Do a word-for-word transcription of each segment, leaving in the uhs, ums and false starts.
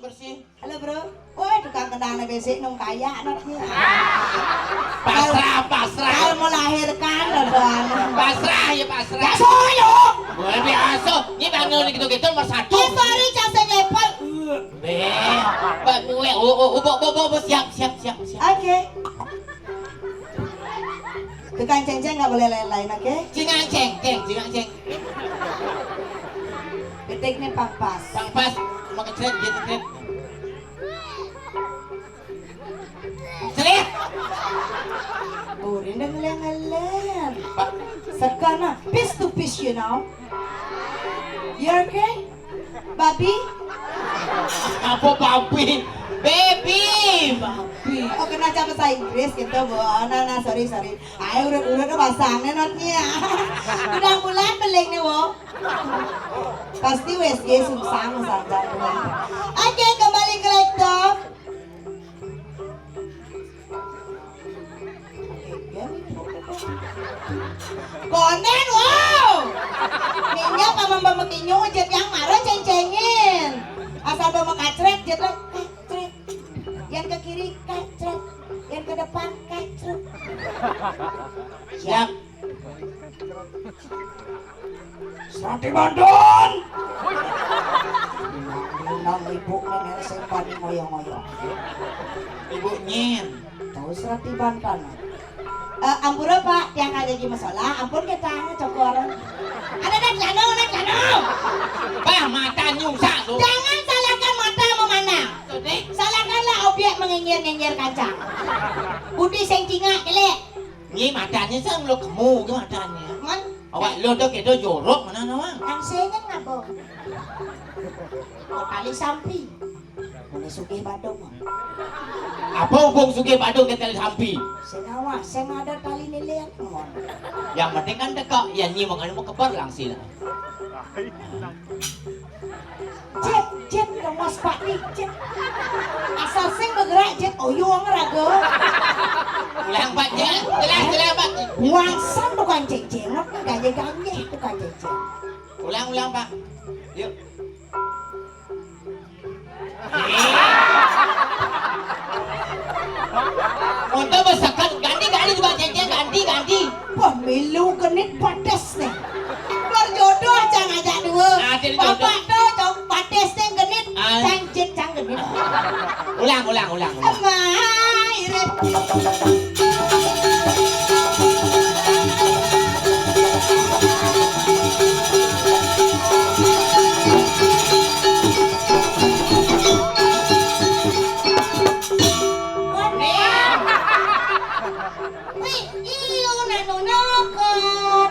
Bersih. Halo, Bro. Woi, tukang kendang besik nung kaya anaknya. Pasrah, pasrah. Kalau melahirkan, dodoan. Pasrah ya, pasrah. Ya, soyo. Gue biasa. Ini bangun gitu-gitu nomor satu. Eh, sorry, case ngepel. Beh, Mbak, gue, oh, oh, oh, bo, bo, bo, bo, siap, siap, siap, siap. Oke. Tukang ceng-ceng nggak boleh lain-lain, oke? Cingang ceng, ceng, cingang ceng. Ketik nih pang pas. Pang pas, mau kecret, dia kecret. Cret. Burin dah ngeler-ngeler. Pak. Sekana, piece to piece, you know. You okay? Babi? Apa babi? Baby, babi. Oh, kena bahasa Inggris gitu, Bu. Oh, nah, nah, sorry, sorry. Ayo, urut-urut, pasangnya notnya. Udah bulan beling nih, Bu. Pasti W S G sungsang, sungsang. Oke, kembali ke laptop. Konen, wow. Ninya paman pamekinyu jet yang marah ceng-cengin. Asal bawa kacret, jet lo, kacret. Yang ke kiri, kacret. Yang ke depan, kacret. Siap. Serati Banten. Nang ibu nenek sempat ngoyong-ngoyong. Ibu nyin. Tahu serati Banten. Eh, ampura, Pak, tiang aja di masalah, ampun kita cokor. Ada dah celana, ada celana. Bah, mata nyusah tu. Jangan salahkan mata memandang. Salahkanlah objek menginyir-nginyir kaca. Putih sing cingak, kelik. Ni matanya sang lo kemu ke matanya. Man? Awak lo tu kita jorok mana nawang? Nang sengen ngabo. Kok tali sampi? Boleh sugih badung. Apa hubung sugih badung ke tali sampi? Sengawa, sing ada tali nilian. Yang penting kan teka, ya ni mau mau kebar langsir. Jet, jet, lemas Pak ni, jet. Asal sing bergerak, jet, oyong raga. Ulang, Pak, jet. Jelas, jelas, Pak. Buang san tukang ceng-ceng, ganye-ganye tukang ceng-ceng. Ulang, ulang, Pak. Yuk. Untuk bersekat, ganti, ganti, tukang ceng-ceng, ganti, ganti. Pemilu genit pates nih. Berjodoh cang ajak dua. Ah, jadi jodoh. Bapak tuh cang pates nih genit. Ah. Cang jet cang genit. Ulang, ulang, ulang, ulang. Emang irit. Wih, iyo, nano nokot.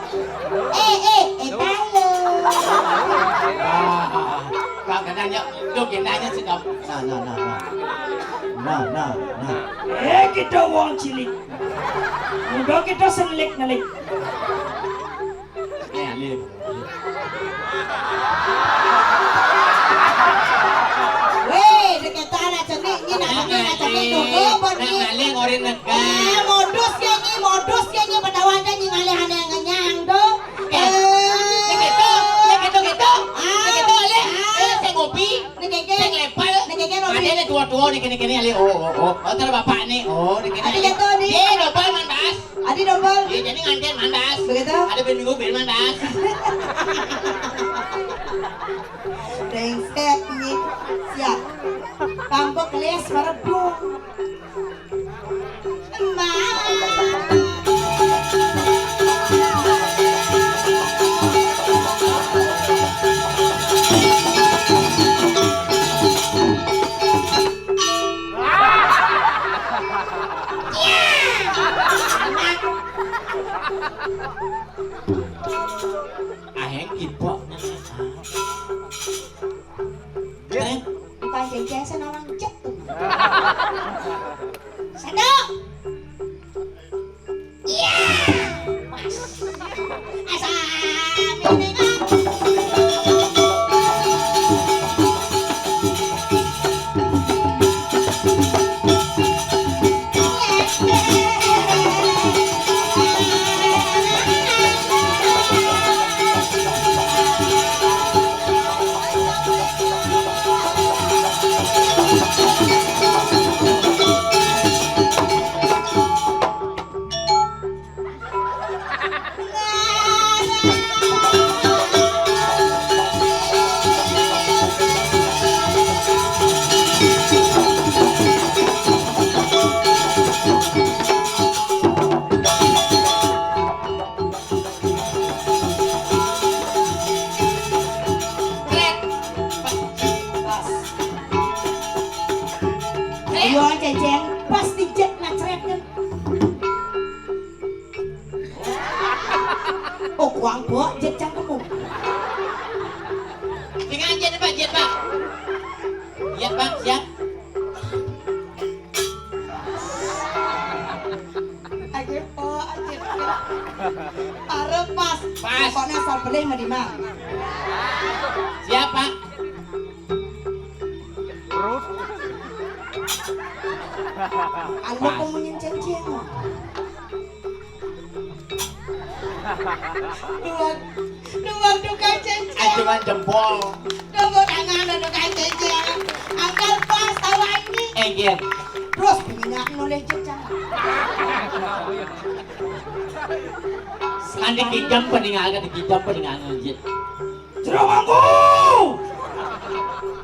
Eh, eh, eh, talo. Ah, ah, ah. Kak, kenanya, tu kenanya sedap. Nah, nah, nah, nah. Nah, nah, nah. Eh, kita wong cilik. Udah kita selik-nelik. Eh, alim. Weh, deketan aja ni, ni nak ni, nak ni, tunggu apa ni? Nak ngaling orang negara. Eh, modus ya ni, modus ya ni, petahuan kan ni ngalih ada yang ngenyang tu. Eh, eh, gitu, eh, gitu, gitu. Ah, eh, gitu, alih. Ah. Eh, saya ngopi. Ni keke. Saya ngelepal. Ni keke, Robi. Ada ni tua-tua ni, kini-kini, alih. Oh, oh, oh. Oh, ntar bapak ni. Oh, ni kini. Ada alih. Gitu ni. Ye, dobel, man, bas. Adi dobel. Ye, jadi nganten, man, bas. Begitu. Ada ben minggu, ben, man, bas. Brengsek ni. Siap. Pambek les merebung. Emak. Aheng kibok. Tren. Bukan jejesan orang cek. Sendok. Iya. Pas. Asam. Bawang céncéng, pas dijét ngacrét kan. Oh, kuang bok jét cangkemmu. Dengan jét, Pak, jét, Pak. Iya, Pak, siap. Aja, Pak, aja. Arep pas. Pas. Pokoknya asal beli mah di mana. Siap, Pak. Anu pas. Kok munyin céncéng? Dua, dua tukang céncéng. Acungan jempol. Tepuk tangan untuk Kang Cécéng. Angkat pas tawa ini. Enggak. Terus bunyi nggak noleh jejak. Kan dikijam peningal, kan dikijam peningal ngejit. Jero mangku.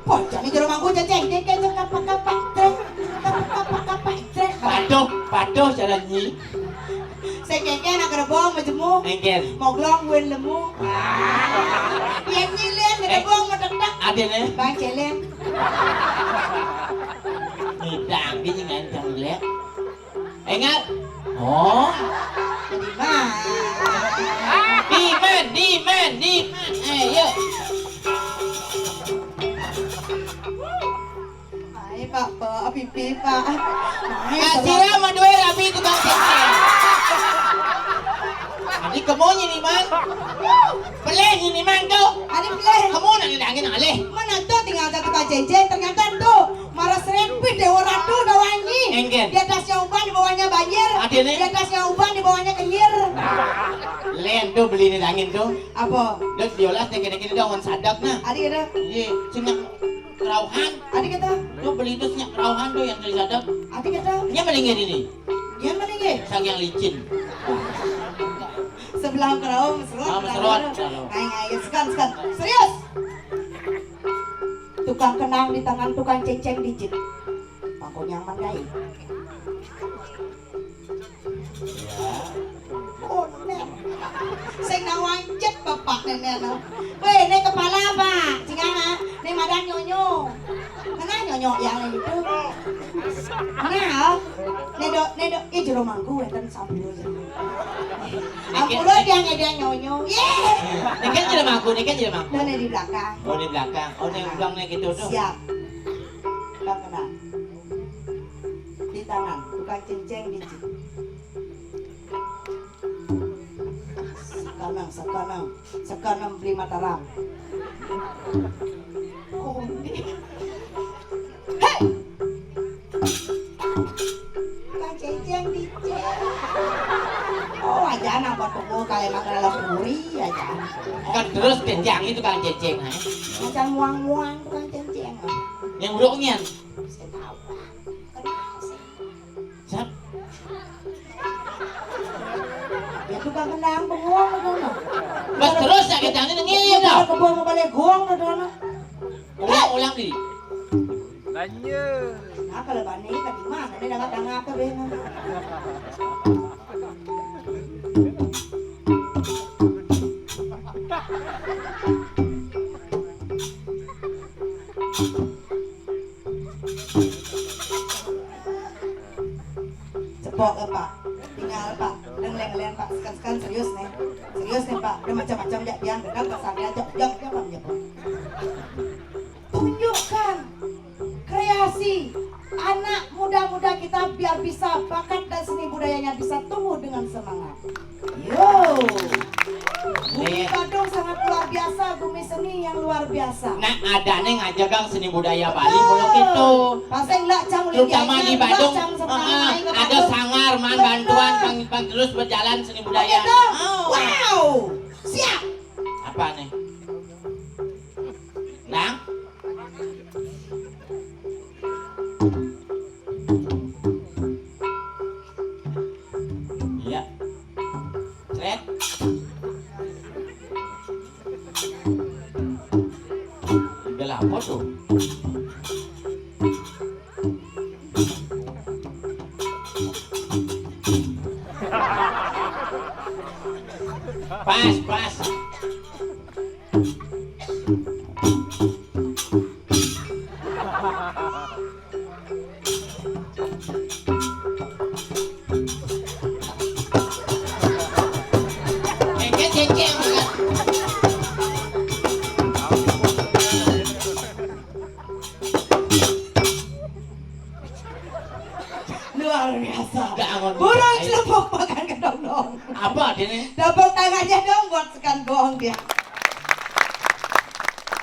Bocah ini jero mangku, Cécéng. Cécéng, Cécéng, kapak, kapak, Cécéng. Kapak, kapak, kapak, Cécéng. Paduh, paduh, jalan nyi. Sing kéké anak gerbong majemuk. Engkén. Moglong win lemu. Yén nyilin di gerbong metektek. Adéné. Bang Célin. Ngidang, dia ngancam, Lek. Ingat. Oh. Diman. Diman, diman, diman. Ayo. Ayo, Pak, Pak, pipi, Pak. Ayo, Pak. Sira mah duwe rabi tukang cécéng. Adi kemu nyiniman. Pelih nyiniman tuh. Adi pelih. Kemu nang dangin alih. Mana tuh tinggal satu tukang cécéng, ternyata tuh Mara Serempit Dewa Ratu Dawangi. Engkén. Di atasnya uban, di bawahnya banjir. Adéné. Di atasnya uban, di bawahnya kenyir. Lén tuh beli ini dangin tuh. Apa? Dot biolas deh kene-kene dong, sadap nah. Adi ada. Iya, sing nyak kerauhan. Adi kata. Tuh beli itu sing nyak kerauhan tuh yang dari sadap. Adi kata. Dia melingin ini. Dia melingin. Sang yang licin. Sebelah kerauh, meserot. Ah, meserot. Ayo, ayo, sekan, sekan. Serius. Tukang kenang di tangan tukang céncéng dijit. Pangko nyaman kae. Ya. Oh, nek. Sing nang wancet bapak nenek no. Weh, ini kepala apa? Sing ana, ini madan nyonyo. Mana nyonyo yang itu? Mana, oh? Nedo, nedo, ih, jero mangku wénten sampura jero. Ampura yang ada nyonyo. Ye. Ini kan jero mangku, ini kan jero mangku. Nah, ini di belakang. Oh, di belakang. Oh, ini ulang nih gitu tuh. Siap. Bang kenal. Di tangan, tukang céncéng dijit. Sekanang, sekanang, sekanang beli Mataram. Kondi. Hei! Tukang céncéng dijit. Oh, aja anak buat pukul kayak makan puri aja. Kan terus céncéng itu kan céncéng, ha? Macam muang-muang tukang céncéng. Yang buruknya. Saya tahu. Kenal sih. Sat. Ya tukang kenang bengong, no. Bas terus ya, kita ini ngiyup, no. Kebun mau balik gong, no. Ulang, ulang, Di. Lanjut. Nah, kalau bani, tadi mana? Ini dengar, dengar apa, Ben? Cepok ya, Pak. Tinggal, Pak. Udah ngelen-ngelen, Pak. Sekan-sekan serius nih. Serius nih, Pak. Udah macam-macam ya, biang gedang, pasar dia, jok, jok, jok, jok. Tunjukkan kreasi anak muda-muda kita biar bisa bakat dan seni budayanya bisa tumbuh dengan semangat. Yo. Bumi Badung sangat luar biasa, bumi seni yang luar biasa. Nah, adané ngajegang seni budaya Bali mula kéto. Pasang lah cang. Terutama di Badung, ada sanggar man bantuan pang, pang terus berjalan seni budaya. Oh. Wow. Siap. Apa nih? Nang? Iya. Sret. Udah lapor tuh. Pas, pas. Luar biasa. Nggak, amun. Burung celupuk makan kedondong. Apa artinya? Tepuk tangannya dong buat Sekan Gong dia.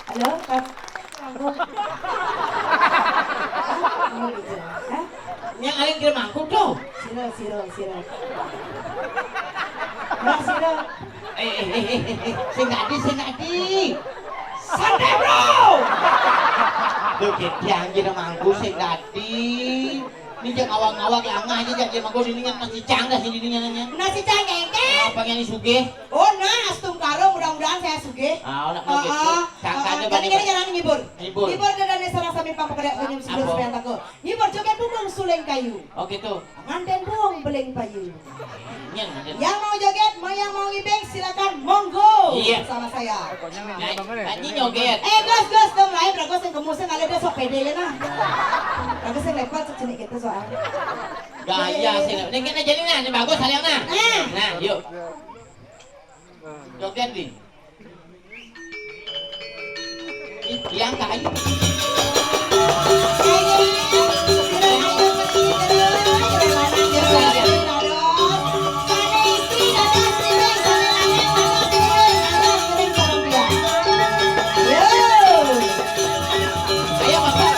Halo, Kak. Oh, gitu. Hah? Yang aing kirim mangkuk tuh. Sira, sira, sira. Nah, sira. Eh, eh, eh, eh, eh, eh. Sing tadi, sing tadi. Santai, bro. Tuh, kitu, anjir, mangkuk sing tadi. Ini jeung awang-awang lama aja, jadi mangkuk sini kan masih cangdah sini nih nanya. Nasi cangkeng teh. Apa yang sugih? Oh, nah, astungkara, mudah-mudahan saya sugih. Ah, udah kalau gitu. Heeh, heeh. Jangan ada. Jadi banyak. Kira-kira ngibur. Ngibur. Ngibur dan sareng sami pangpekerja senyum sebelum. Apa? Sampean takut. Ngibur joget punggung suling kayu. Oh, gitu. Nganten buung beling payu. Yang mau joget, mau yang mau ngibing, silakan, monggo. Iya. Sama saya. Nah, tadi joget. Eh, gus, gus, dong lain, bagus yang kemusing, ada dia sok pede ya, nah. Bagus yang level, sok cenik gitu soal. Gaya sih. Ini kita jadi nah, ini bagus, sayang nah. Nah. Nah, yuk. Joget nih. Ih, yang kayu. Ayo, Bapak.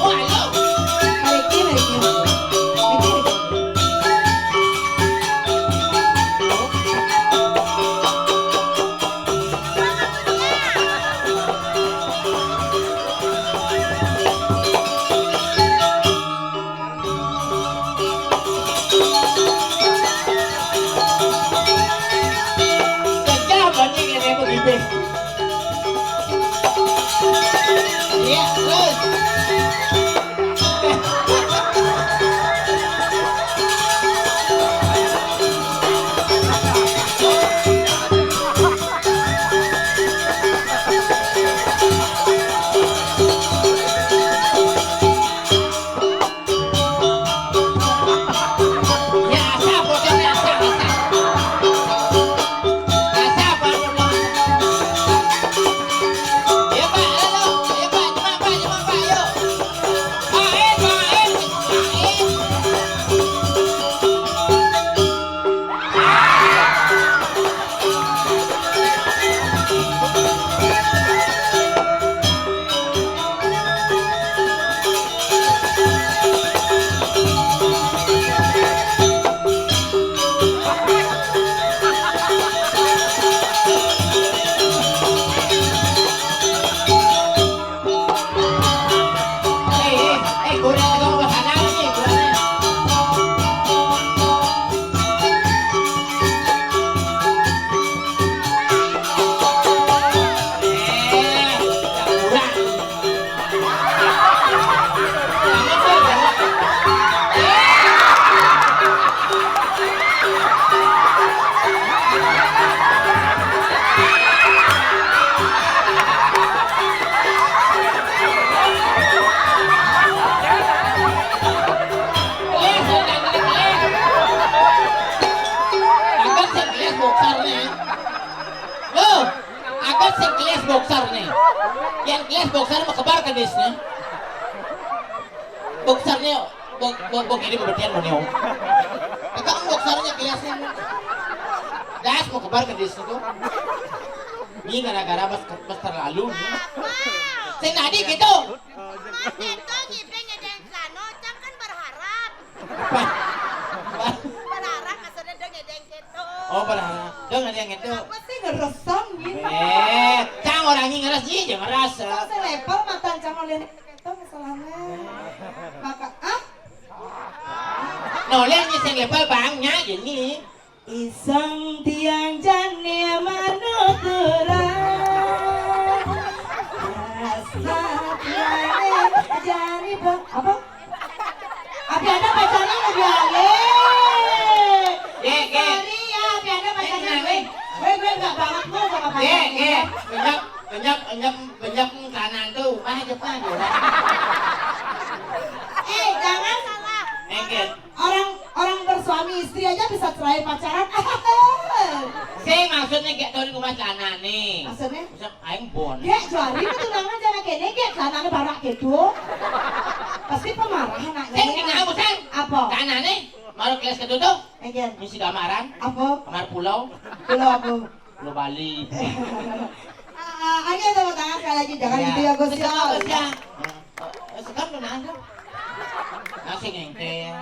Oh, iya. Gagah banyak yang mau gibeng. Iya, terus. Agat sing kelas boxer nih. Loh, agat sing kelas boxer nih. Yang kelas boxer mah kebar ke disnya. Boxernya, bo-, bo-, bo-, ini bebetian mau nyong. Kita kan boxernya kelasnya. Das mau kebar ke disnya tuh. Ini gara-gara mas, mas terlalu nih. Sing tadi gitu. Mas, itu gibeng ada yang celana, cang kan berharap. Berharap maksudnya dong ada yang gitu. Oh, berharap. Dong ada yang gitu. Apa sih ngeresam gitu? Eh, cang orang Ngeras nyi, jangan ngeras. Sok sing level matan cang oleh keto masalahnya. Maka, ah? Noleh nyi sing level, Bang, nya ini. Iseng tiang jani manuturan. Rasa tiang jani, Bang. Apa? Abi ada pacarnya, Abi Ale. Ge, ge. Sorry ya, Abi ada pacarnya. Ge, gue, gue nggak banget gue sama pacarnya. Ge, ge. Kenyap, kenyap, kenyap, kenyap kanan tuh. Wah, cepat. Eh, jangan salah. Engke. Orang, orang bersuami istri aja bisa cerai pacaran. Sing maksudnya gak tahu di rumah celanane. Maksudnya? Aing bon. Gek, juari ketunangan jana kene, gek, celanane barak gitu. Pasti pemarah anaknya. Sing kenal, Bang? Apa? Tanah nih, baru kelas ketutup. Enggak. Misi kamaran. Apa? Kamar pulau. Pulau apa? Pulau Bali. Ah, ah, ayo tepuk tangan sekali lagi. Jangan gitu ya, Gus, ya. Betul, Gus, ya. Eh, sekam kenal tuh. Nasi ngengkeng.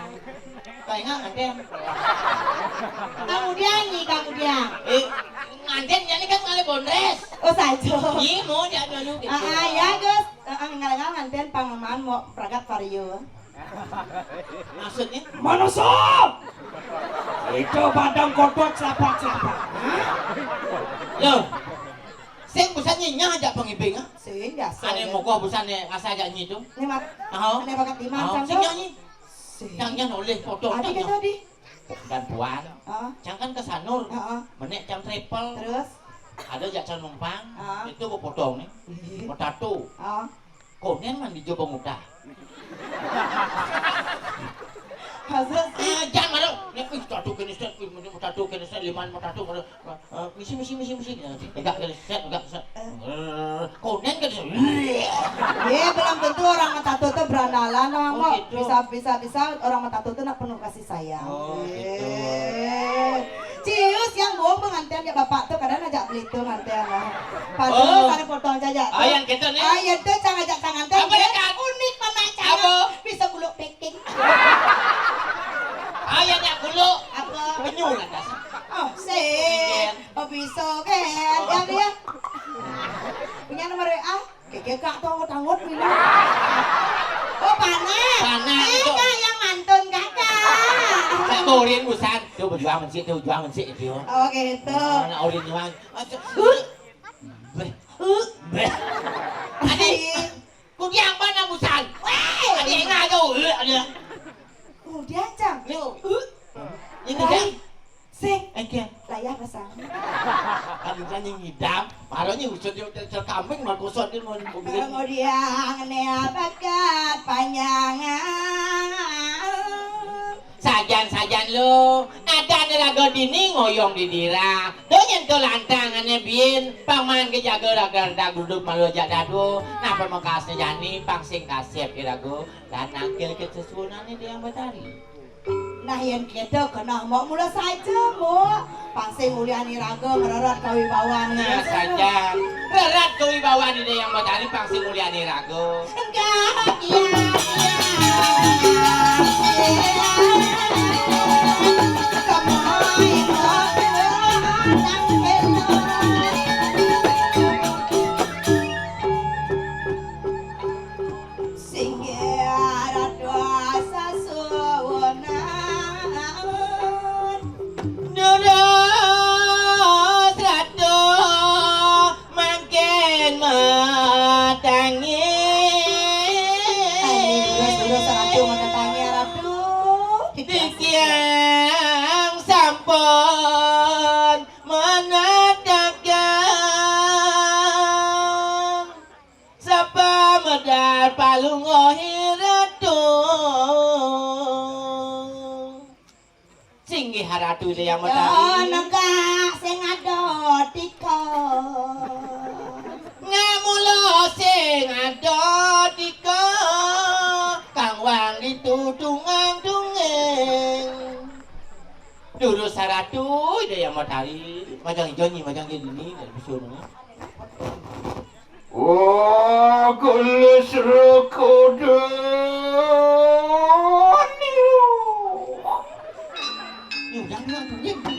Kayak nggak nganten. Kemudian nih, kemudian. Eh, nganten jadi kan kali bondres. Oh, saja. Iya, mau jadi dulu gitu. Ah, ah, ya, Gus. Ah, ah, ngalih-ngalih nganten pangaman mau pragat vario. Maksudnya? Manusia! Itu badang kodok selapak-selapak. Loh, sing busannya nyah ajak pengibing, ah? Sing biasa. Ane ya. Mokoh busannya asa ajak nyi itu. Ini mat. Aho. Ane bakat di mana, aho, sing nyanyi. Sing. Yang nyan oleh foto. Adi kita di. Dan puan. Ah. Cang kan ke Sanur. Heeh. Menek cang travel. Terus? Ada jak cang numpang. Ah. Itu gue potong nih. Mau tato. Ah. Konen mandi jo pengutah. Masa sih? Ah, jangan malu. Nek wis tato kene set, wis mesti tato kene set, liman mau tato malu. Eh, misi, misi, misi, misi. Ya, tegak kene set, tegak set. Eh, konen kene set. Iya, belum tentu orang mau tato tuh berandalan, Bang. Oh, gitu. Bisa, bisa, bisa orang mau tato tuh nak penuh kasih sayang. Oh, gitu. Eh. Cius yang bohong pengantin ya bapak tuh kadang ajak beli tuh ngantin lah. Padahal oh. Sana potong aja tuh. Ah, yang gitu nih. Ah, iya tuh cang ajak cang ngantin. Apa dia, Kak? Unik pemacangan. Apa? Bisa guluk packing. Ah, yang nyak guluk. Apa? Penyu lah dasar. Oh, sih. Oh, bisa kan. Oh. Yang dia. Punya nomor W A? Keke kak tuh anggut-anggut gitu. Oh, panah. Panah, eh, itu. Kak yang mantun kakak. Kak Borin busan. Tuh berjuang mensik, tuh berjuang mensik itu. Oh, gitu. Oh, nak Orin juang. Aduh. Beh. Beh. Tadi. Ku diang panah busan. Weh. Tadi enggak tuh. Eh, ada. Ku diang, Cang. Yuk. Eh. Ini kan. Sing. Engke. Layah pasang. Kan yang ngidam, baru nih usut dia udah kambing mah gosok dia mau. Kemudian nih bakat panjangan. Sajan-sajan lu, ada nih lagu dini ngoyong di dira. Tuh nyentuh lantang ane bin, paman ke jaga raga raga duduk malu aja dadu. Napa mekasnya jani, pang sing kasep irago. Dan nangkil ke sesuunan nih dia yang batari. Nah, yén kéto kéné, Mbok, mula saja, Mbok. Pang sing nguliani raga ngrerat kawibawan. Nah, saja. Ngrerat kawibawan Ida Hyang Batari pang sing nguliani raga. Enggak, iya, iya. Sing Ratu sasuwunan. Durus Ratu mangkin matangi. Ayo, durus, durus, Ratu, matangi, Ratu. Titiang sampun menatakan. Sapa medal palungguh Ratu. Singgih Ratu Ida Hyang Batari. Yo, negak sing ada tika. Ngamula sing ada tika. Kang wang itu tungang tunging. Durus Ratu Ida Hyang Batari. Majang ijo nyi, majang ijo dini, dari pesun. Oh, gelis rekodo. Nyudang doang, Bun.